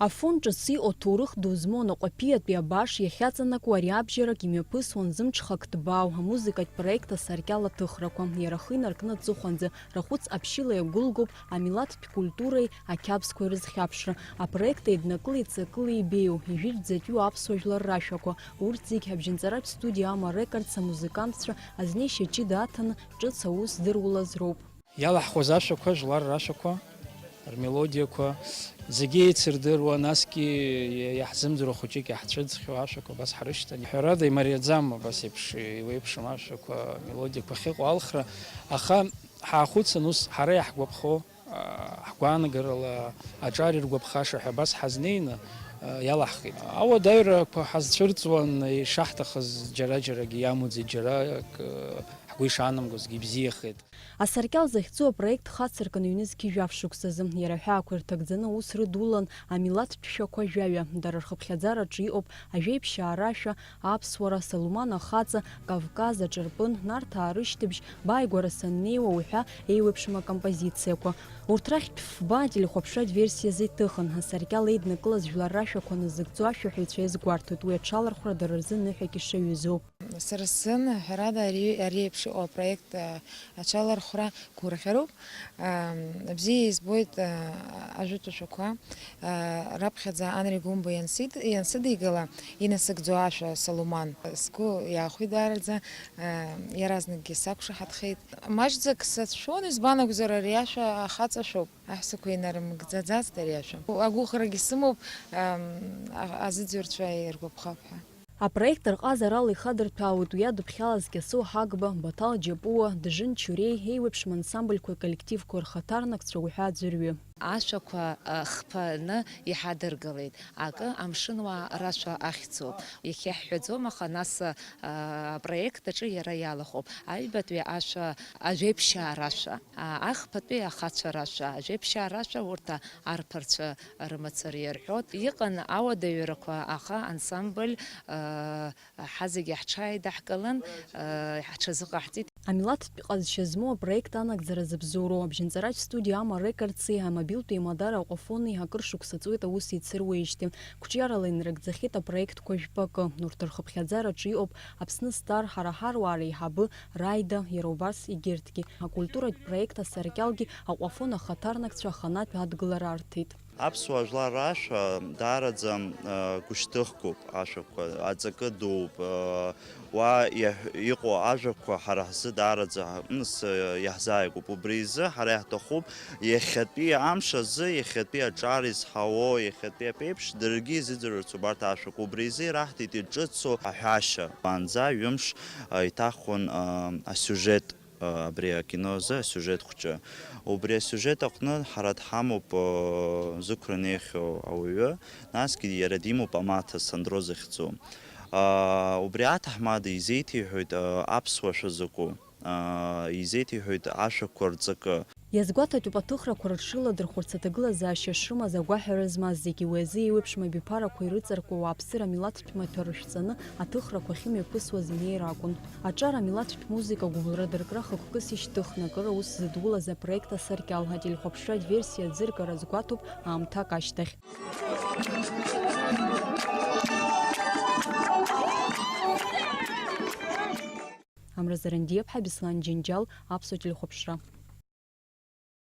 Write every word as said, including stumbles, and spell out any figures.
Афон ҿыц иҟоу, ҭоурых ду змоу Анаҟәаԥиатәи абаш иахьаҵанакуа ари абжьарак имҩаԥысуан зымҽхак ҭбаау амузыкатә проект «Асаркьал» аҭыхрақәа. Иара ахы инаркны аҵыхәанӡа рахәыц аԥшьыла иагәылгоуп амилаҭтә культуреи ақьабзқәеи рызхьаԥшра. Апроект еиднакылеит ҵакыла ибеиоу, ижәытәӡатәиу аԥсуа жәлар рашәақәа. Урҭ зегь абжьынҵаратә студиа Ама Рекордс амузыкантцәа азнеишьа ҷыда аҭаны ҿыц аус здыруаз роуп. Иалаҳхуаз ашәақәа, жәлар рашәақәа, рмелодиақәа зегьы еицырдыруа, насгьы иаҳзымдыруа хәыҷык иаҳцәыӡхьоу ашәақәа абас ҳрышьҭан. Ҳәарада, имариаӡам абас еиԥш еиуеиԥшым ашәақәа, амелодиақәа ахьыҟоу алхра, аха ҳаахәыцын ус ҳара иаҳгәаԥхо, ҳгәаанагарала аҿар иргәаԥхаша ҳәа абас ҳазнеины иалаҳхит. Ауадаҩрақәа ҳазцәырҵуан, ишаҳҭахыз џьара-џьарагьы иамуӡеит, џьара акы ҳгәы ишаанамгозгьы ибзиахеит. «Асаркьал» захьӡу апроект хацыркын ҩнызқьи жәаф шықәсазы. Иара аҳәаақәа ирҭагӡаны аус рыдулан амилаҭтә шәақәа жәаҩа. Дара рхыԥхьаӡараҿы иҟоуп ажәеиԥшьаа рашәа, аԥсуара, Салуман ахаҵа, Кавказ аҿырпын, Нарҭаа рышьҭыбжь, бааигәара саннеиуа уҳәа еиуеиԥшым акомпозициақәа. Урҭ рахьтә фба ателехәаԥшратә версиазы иҭыхын. «Асаркьал» еиднакылаз жәлар рашәақәа назыгӡо ашәаҳәаҩцәа иазгәарҭоит уи аҽалархәра дара рзы ныҳәак ишаҩызоу. Сара сзын, ҳәарада, ари, ари еиԥш иҟоу апроект, а, аҽалархәра гәырӷьароуп. Ам, бзиа избоит, а, ажәытә шәақәа, а, раԥхьаӡа Анри Гәымба иансид-, иансыдигала, инасыгӡо ашәа Салуман. Сгәы иаахәеит даараӡа, а, иаразнакгьы сақәшаҳаҭхеит. Маҷӡак сацәшәон, избан акәзар, ари ашәа ахаҵа шәоуп. Аҳәсақәа инарымгӡаӡацт ари ашәа. Агәыӷрагьы сымоуп, ам, а-, азыӡырҩцәа иргәаԥхап ҳәа. Апроект рҟазарала ихадырҭәаауеит уи адыԥхьалаз Кьасоу Ҳагба, Баҭал Џьапуа, Дыжын Чуреи, еиуеиԥшым ансамбльқәеи аколлективқәеи рхаҭарнакцәа уҳәа аӡәырҩы. Ашәақәа, а, хԥаны иҳадыргалеит. Акы, амшынуаа рашәа ахьӡуп. Иахьа иаҳҳәаӡом, аха нас, а, апроект аҿы иара иалахәуп. Аҩбатәи ашәа, ажәеиԥшьаа рашәа, а, ахԥатәи ахацәа рашәа, ажәеиԥшьаа рашәа урҭ, а, арԥарцәа рымацара иарҳәоит. Иҟан ауадаҩрақәа, аха ансамбль, а, ҳазегьы ҳҽааидаҳкылан, ҳҽазыҟаҳҵеит. Амилаҭтә ҟазшьа змоу апроект анагӡара зыбзоуроу абжьынҵаратә студиа Ама Рекордси амобилтә еимадара Аҟәафони акыр шықәса ҵуеит аус еицыруеижьҭеи. Қәҿиарала инарыгӡахьеит апроектқәа жәпакы. Урҭ рхыԥхьаӡараҿы иҟоуп Аԥсны Стар, Ҳара ҳаруаа реиҳабы, Раида, иара убас егьырҭгьы. Акультуратә проект «Асаркьалгьы» Аҟәафон ахаҭарнакцәа аханатә адгылара арҭеит. Аԥсуа жәлар рашәа даараӡа, а, гәышьҭыхгоуп ашәақәа, аҵакы дууп, а, уа иаҳ-, иҟоу ажәақәа ҳара ҳзы даараӡа ҳаҟныс, а, иаҳзааигәоуп. Убри изы ҳара иаҳҭахуп иахьатәи амш азы, иахьатәи аҿар изҳауо, иахьатәи аԥеиԥш даргьы изыӡырҩырц убарҭ ашәақәа. Убри изы ираҳҭеит иҿыцу аҳәашьа. Уаанӡа ҩымш, а, иҭахуан, а, асиужет. Абри акино азы асиужет хәҷы. Убри асиужет аҟны ҳара дҳамоуп, зықәра неихьоу ауаҩы, насгьы иара димоуп амаҭа Сандро захьӡу. Убри аҭаҳмада изеиҭеиҳәоит аԥсуа шәа закәу, изеиҭеиҳәоит ашәақәа рҵакы. Иазгәаҭатәуп аҭыхрақәа рыҽрыладырхәырц аҭагылазаашьа шрымаз агәаҳәара змаз зегьы. Уи азы еиуеиԥшым абиԥарақәа ирыҵаркуа ауааԥсыра амилаҭтә маҭәа рышәҵаны аҭыхрақәа ахьымҩаԥысуаз инеира акәын. Аҿар амилаҭтә музыка гәыбылра дыркра хықәкыс ишьҭыхны акыр аус зыдулаз апроект «Асаркьал» ателехәаԥшратә версиа аӡыргара азгәаҭоуп аамҭак ашьҭахь. Амра Зарандиаԥҳа, Беслан Џьынџьал, Аԥсуа телехәаԥшра.